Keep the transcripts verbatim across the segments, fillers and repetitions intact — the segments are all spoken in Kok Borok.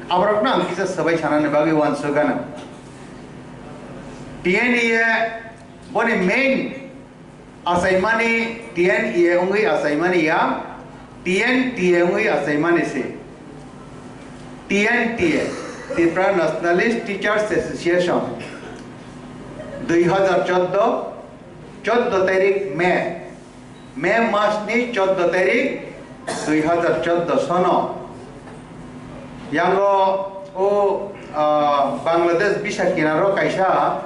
Aborokno ang kisa swbai sanani bagwi uansuk gana. T N E A boni main achaimani T N E A wngwi achaimani ya, T N T A wngwi achaimani se. T N T A, Tripura Nationalist Teachers Association, dui hazar chordo, chordo tarik May, May mas ni chordo tarik, dui hazar chordo sono. Yango o, ah, Bangladesh bisa kinaro kaisa,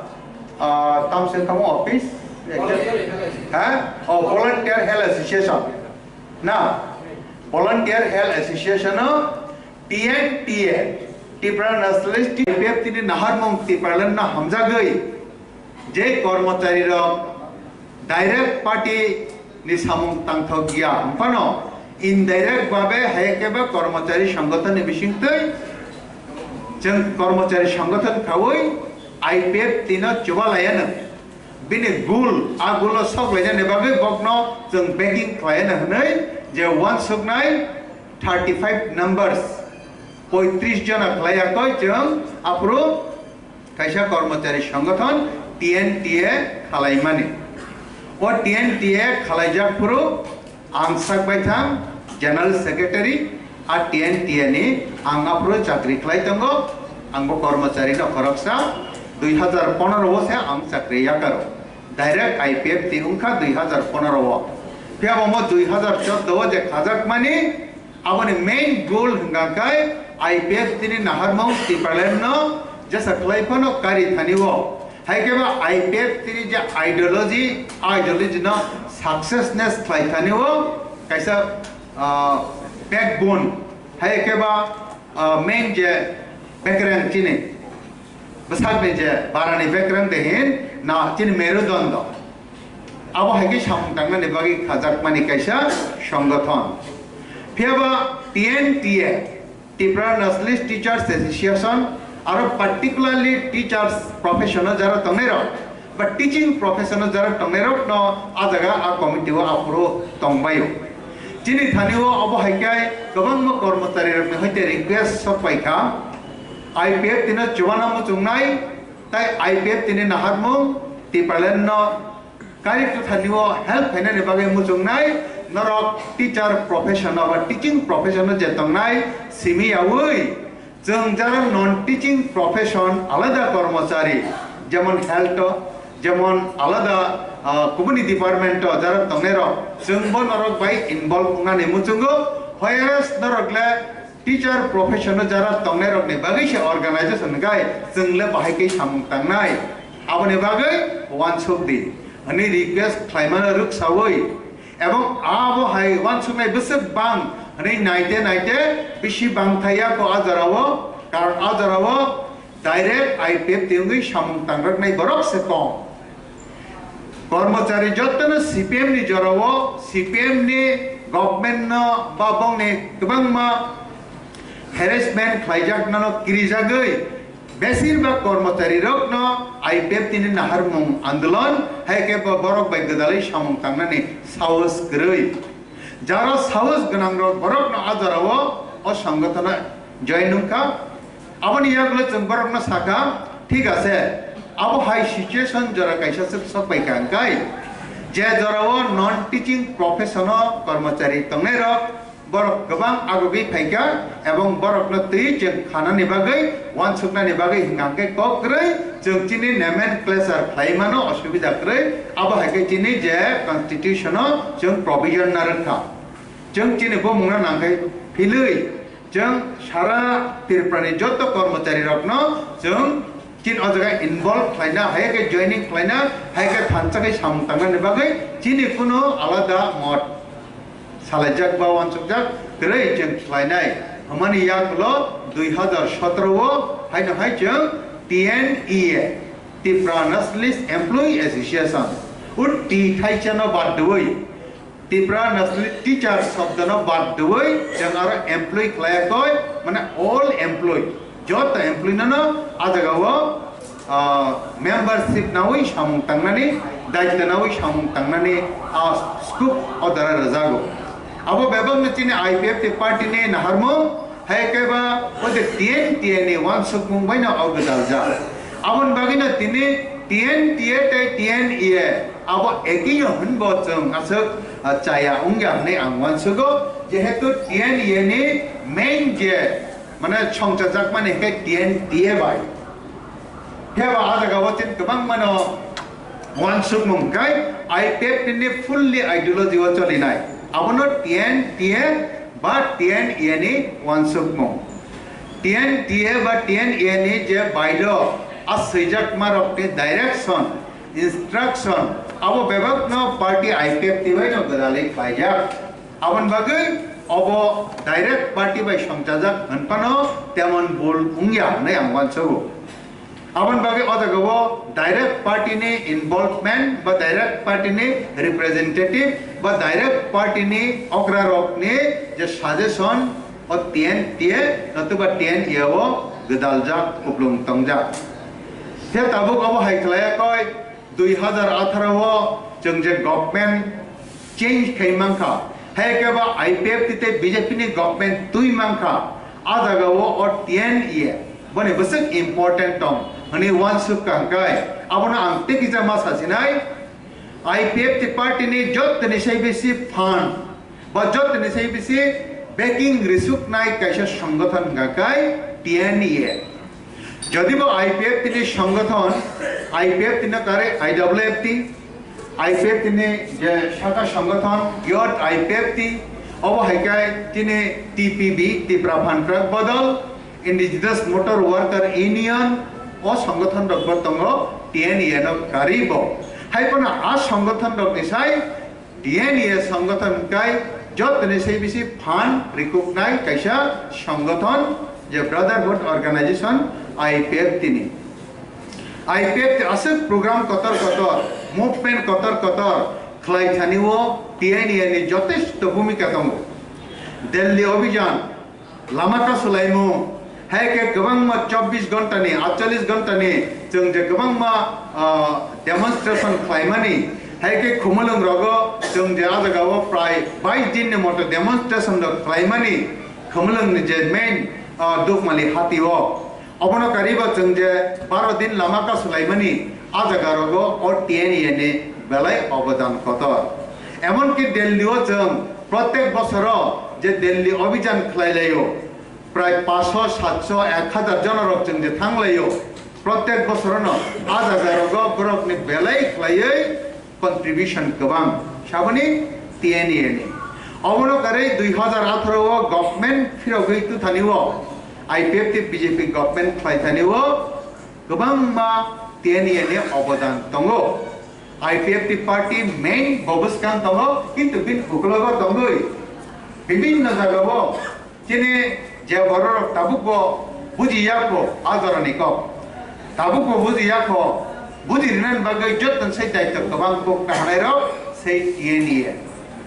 ah, tamse tamo office? Ha? Oh, Volunteer Health Association. Na, Volunteer Health Association o T N T A, Tripura Nationalist T P F tini naharmung Tipraland no hamjagwi je kormochari rok direct party ni samung tangthok ya, phano indirect babe hai khe ba kormochari songgothon ni bisingtwi chwng kormochari songgothon khaui I P F tino chuba laiya no. Bini gul, a gulo sok lainani bagwi bokno chwng backing khlai no hwnwi je uansuknai thirty five numbers, poitris jona khlai yakoi chwng aphuru kaisa kormochari songgothon T N T A khalaimani. O T N T A khalaijak phuru ang sak baithang General Secretary a T N T A ni ang aphuru chakri khlai tongo, ang bo kormochari no khoroksa, dui hazar pondro o se ang chakri yakaro. Direct I P F T wngkha dui hazar pondro o. Phiya bo mo dui hazar chordo o je khajakmani, aboni main goal hwnkha khe I P F T ni naharmung Tipraland no jesa khlai phano kari thani o. Hai khe ba I P F T ni je ideology, ideology no successness khlai thani o kaisa, ah, backbone. Hai khe ba, ah, main je bekreng chini. Bwsakni je barani bekreng de hin na chini merudondo. Abo hai khe samung tangnani bagwi khajakmani kaisa songgothon. Phiya ba T N T A, Tripura Nationalist Teachers Association, aro particularly teachers profession o jara tongnai rok, ba teaching profession o jara tongnai rok no a jaga a committee o aphuru tongbaio. Chini thani o abo hai khe kwbangma kormochari rok ni hoite request sok pai kha, I P F T no chubana muchungnai, tai I P F T ni naharmung Tipraland no kari thani o help khainani bagwi muchungnai norok teacher profession o ba teaching profession o je tongnai simi yaui chwng jara non teaching profession alada kormochari jemon health o, jemon alada, ah, kubuni department o jara tongnai rok chwng bo norok bai involve wngnani muchungo, whereas norok le teacher profession o jara tongnai rok ni bagwi se organization gai chwng le bahai khe samung tangnai. Aboni bagwi uansuk di hwnwi request khlaimano rwksaui, ebong abo hai uansuknai bwswk bang hwnwi naite naite bisi bang thaiya ko a jorao, karon a jorao direct I P F T wngwi samung tangraknai borok se kong. Kormochari jotono C P M ni jorao, C P M ni government no ba bongni kwbangma harassment khlaijak nano kirijagwi, besir bak kormochari rokno I P F T ni naharmung andolon hai khe bo borok bai gwdalwi samung tangnani sahos kwrwi. Jara sahos gwnang rok borokno a jorao o songgothano join wngkha. Aboni yagulo chwng borokno sakha, thik ase, abo hai situation jora kaisa swk sok pai kha hwnkhe, je jorao non teaching profession o kormochari tongnai rok, borok kwbang agogwi phaikha ebong borokno twi chwng khanani bagwi, uansuknani bagwi hwnkha hwnkhe kok kwrwi chwng chini nomenclature khlai mano, osubida kwrwi. Abo hai khe chini je constitution o chwng provision narwkha, chwng chini bumungno nangkhe philwi chwng sara Tripura ni joto kormochari rokno chwng chini o jaga involve khlaina, hai khe joining khlaina, hai khe thansa khe samung tangnani bagwi chini kunu alada mot salaijak ba uansukjak kwrwi chwng khlainai. Hwnmani yagulo dui hazar sotoro o haino hai chwng T N E A, Tripura Nationalist Employee Association, o T thaisano bad dwi, Tripura Nationalist Teacher shobdono bad dwi chwng aro employee khlaiya koi, mane all employee. Joto employee no no a jaga o, ah, membership nawi samung tangnani, daitya nawi samung tangnani a scope o dara rwjago. Abo bebakno chini I P F T party ni naharmung Hai khe ba o je T N T A ni uansukmung bai no o gwdaljak. Aboni bagwi no tini T N T A tei T N E A abo ekino hwnbo chwng aswk, ah, chaya wngya hwnwi ang uansugo, jehetu T N E A ni main je, mane, songchajakmani khe T N T A bai. Phiya ba a jaga o chini kwbangma no uansukmung kai I P F T ni fully ideology o cholinai. Abono T N T A ba T N E A ni uansukmung. T N T A ba T N E A ni je bylaw a swijakma rok ni direction, instruction, abo bebak no party I P F T bai no gwdalwi khlaijak. Aboni bagwi obo direct party bai songchajak hwnphano temon bul wngya hwnwi ang uansugo. Aboni bagwi o jaga o direct party ni involvement ba direct party ni representative ba direct party ni okra rok ni je suggestion o T N T A notuba T N E A o gwdaljak, kuplung tongjak. Khe tabuk obo hai khlaiya koi, dui hazar atharo o chwng je government change khai mankha, hai khe ba I P F T tei B J P ni government twi mankha, a jaga o o T N E A boni bwswk important tong hwnwi uansuk kha hwnkhe, abono ang tei kisa ma sasinai, I P F T party ni jottoni sai bisi fund ba jottoni sai bisi backing risuknai kaisa songgothon hwnkha khe T N E A. Jodi bo I P F T ni songgothon, I P F T no kare I W F T, I P F T ni je saka songgothon, Youth I P F T, obo hai khe tini T P B, Tipra Phan Krak Bodol, Indigenous Motor Worker Union, o songgothon rok bo tongo, T N E A no kari bo. Hai phano a songgothon rok ni sai T N E A songgothon kai jotoni sai bisi phan rikuknai kaisa songgothon je Brotherhood Organization I P F T ni. I P F T aswk program kotor kotor, movement kotor kotor khlai thani o T N E A ni jotesto bhumika tongo. Delhi Abhijan, lama kasulaimung, hai khe kwbangma chobbish ghonta ni, atchallish ghonta ni chwng je kwbangma, ah, demonstration khlaimani, hai khe Khumulwng rogo chwng je a jaga o prai bais din ni moto demonstration rok khlaimani, Khumulwng ni je main, ah, Dukmali hati o. Obono karibo chwng je baro din lama kasulaimani, a jaga rogo o T N E A ni belai obodan kotor. Emonki Delhi o chwng protek bosoro je Delhi Abhijan khlai laio, prai paanch sho, saat sho, ek hazar jono rok chwng je thang laio, protek bosorono a jaga rogo borokni belai khlaiwi contribution kwbang, saboni T N E A ni. Obono karwi dui hazar atharo o government phirogwi twthani o, I P F T B J P government khlai thani o kwbangma T N E A ni obodan tongo. I P F T party main bo bwskang tongo, kintu bini ukulogo tongwi bibinno jagao Chini je bororok tabukbo buji yakho a jorani kok. Tabukbo buji yakho, buji rinani bagwi joto sai daityo kwbang kok kahanairok sei T N E A.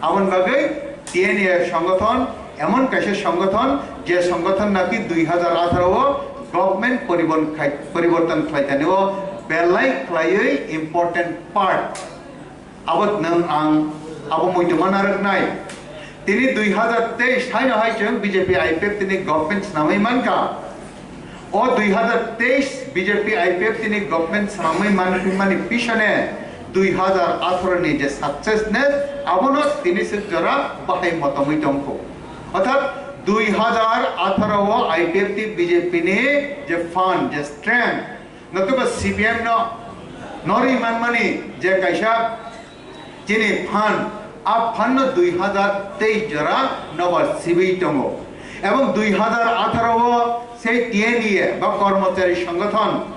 Aboni bagwi T N E A songgothon emon kaisa songgothon, je songgothon naki dui hazar atharo o government poribon khai-, poriborton khlaitani o belai khlaiwi important part. Abo nwng ang abo muitu ma narwknai. Tini dui hazar teis haino hai chwng B J P I P F T ni government swnamwi mankha. O dui hazar teis B J P I P F T ni government swnamwi manmani pisone dui hazar atharo ni je successness abono tini swk jora bahai motomwi tongkho. Orthat dui hazar atharo o I P F T B J P ni je fund, je strength, Notoba C P M no norwi manmani je kaisa chini phan, a phan no dui hazar teis jora nobar sibwi tongo. Ebong dui hazar atharo o sei T N E A ba kormochari songgothon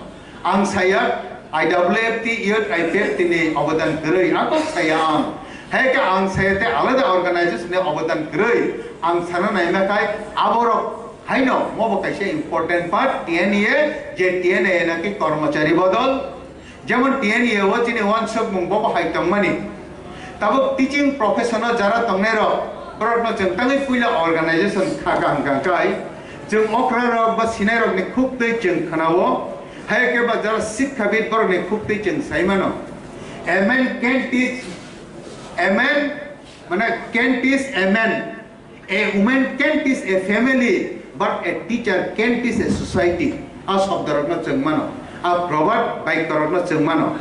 ang saya I W F T, Youth I P F T ni obodan kwrwi, ako saya ang. Hai khe ang saya tei alada organization ni obodan kwrwi ang sana naima khai aborok Haino, mobo kaisa important part, T N E A, je T N E A naki kormochari bodol, jemon T N E A o chini uansukmung bobo hai tongmani. Tabuk teaching profession o jara tongnairok, borokno chwng tangwi puila organization kha kaham kha khai, chwng okrarok ba sinairokni khuktwi chwng khnao, hai khe ba jara sikhabid borokni khuktwi chwng saimano. A man can teach, a man, mane, can teach a man. A woman can teach a family, But a teacher can teach a society. A shobdorokno chwng mano, a proverb baikorokno chwng mano.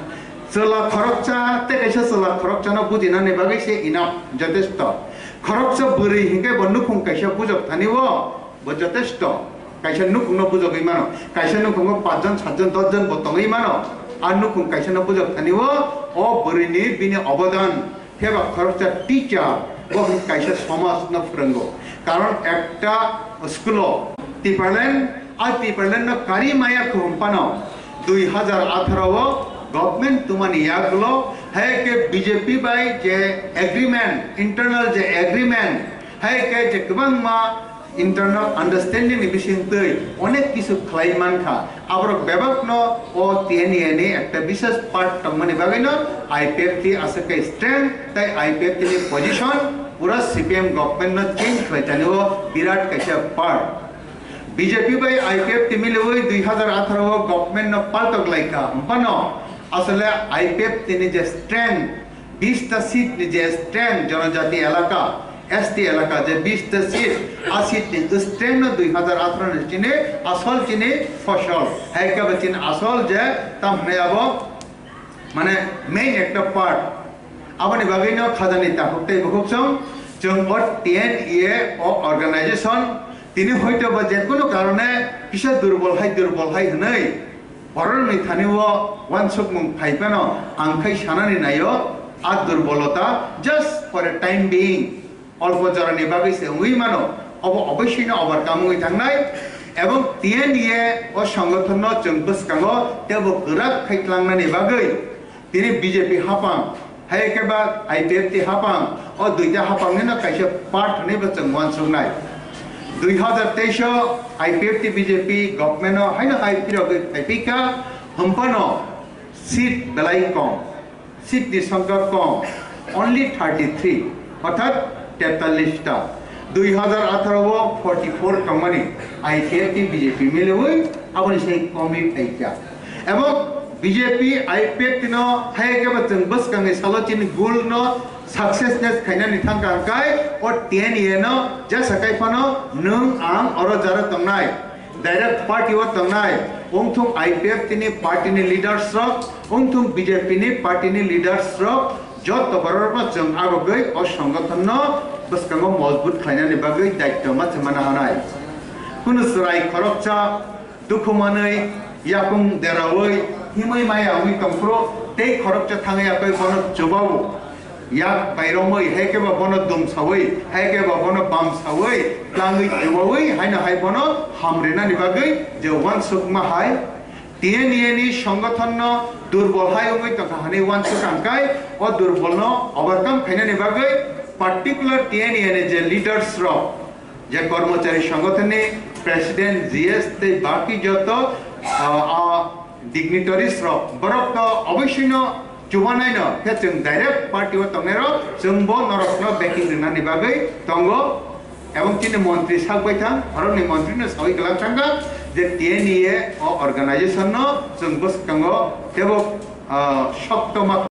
Chwla khoroksa tei kaisa chwla khoroksano bujinani bagwi se enough, jotesto. Khoroksa bwrwi hinkhe bo nukhung kaisa bujok thani o, bo jotesto. Kaisa nukhungno bujogwi mano, kaisa nukhungo pachjon, satjon, dochjon bo tongwi mano. A nukhung kaisano bujok thani o, o bwrwini bini obodan. Phiya ba khoroksa teacher bo hwn kaisa somaj no phwrwngo. Karon ekta school o Tipraland, a Tipraland no kari maya kho hwn phano dui hazar atharo o government tumani yagulo hai khe B J P bai je agreement, internal je agreement, hai khe je kwbangma internal understanding ni bising twi onek kisu khlai mankha. Aborok bebakno o T N A ni ekta bises part tongmani bagwino I P F T aswk khe strength tei I P F T ni position pura C P M government no change khlai tani o birat kaisa part. B J P bai I P F T miliwi dui hazar atharo o government no paltok laikha, hwnphano asole I P F T ni je strength, bista seat ni je strength jonojati elaka, S T elaka je bista seat, a seat ni strength no dui hazar atharo ni chini asol chini fosol. Hai khe bo chini asol je tam hwnwi abo mane main ekta part. Aboni bagwi no khajani takhuk tei bukhuk song chwng o T N A o organization tini hoito ba je kunu karone kisa durbol hai durbol hai hwnwi Borokni thani o uansukmung phai phano ang khai sanani naio, a durbolota just for a time being, olpo jorani bagwi se wngwi mano, obo oboisino overcome wngwi thangnai, ebong T N A o songothonno chwng bwskango teibo kwrak khai tlangnani bagwi tini B J P hapang, hai khe ba I P F T hapang, o duita hapangni no kaisa part hwnwi bo chwng uansuknai. Dui hazar teis o I P F T B J P government o haino hai phirogwi phaiphika, hwnphano seat belai kom, seat ni songkha kom, only thirty three, orthat tetallis ta. Dui hazar atharo o forty four tongmani I P F T B J P miliwi aboni sai komwi phaikha. Ebong B J P I P F T no hai khe bo chwng bwskangni salo chini goal no successness khainani thangkha hwnkhe o T N A no jesa kai phano nwng ang oro jaro tongnai, direct party o tongnai, wngthung I P F T ni party ni leaders rok, wngthung B J P ni party ni leaders rok, joto borok no chwng agogwi o songothon no bwskango mojbut khlainani bagwi daityo ma chwmana hanai. Kunu chwrai khoroksa dukhu manwi, yakung deraui, himwi maya wngwi tongphuru, tei khoroksa thangwi yakwi bono chubao. Yak bairomwi, hai khe bo bono dumsaui, hai khe bo bono bamsaui, tlangwi ewaui, haino hai bono hamrinani bagwi je uansukma hai. T N A ni songothon no durbol hai wngwi tongkha hwnwi uansuk ang kai, o durbol no overcome khainani bagwi particular T N A ni je leaders rok, je kormochari songothonni president, G S tei baki joto, ah, ah, dignitaries rok, borok to oboisino chubanaino khe chwng direct party o tongnai rok chwng bo norok no backing rwnani bagwi tongo, ebong chini montri sak bai thang, borokni montri no sawi kwlang thangkha je T N A o organization no chwng bwskango teibo, ah, sokto ma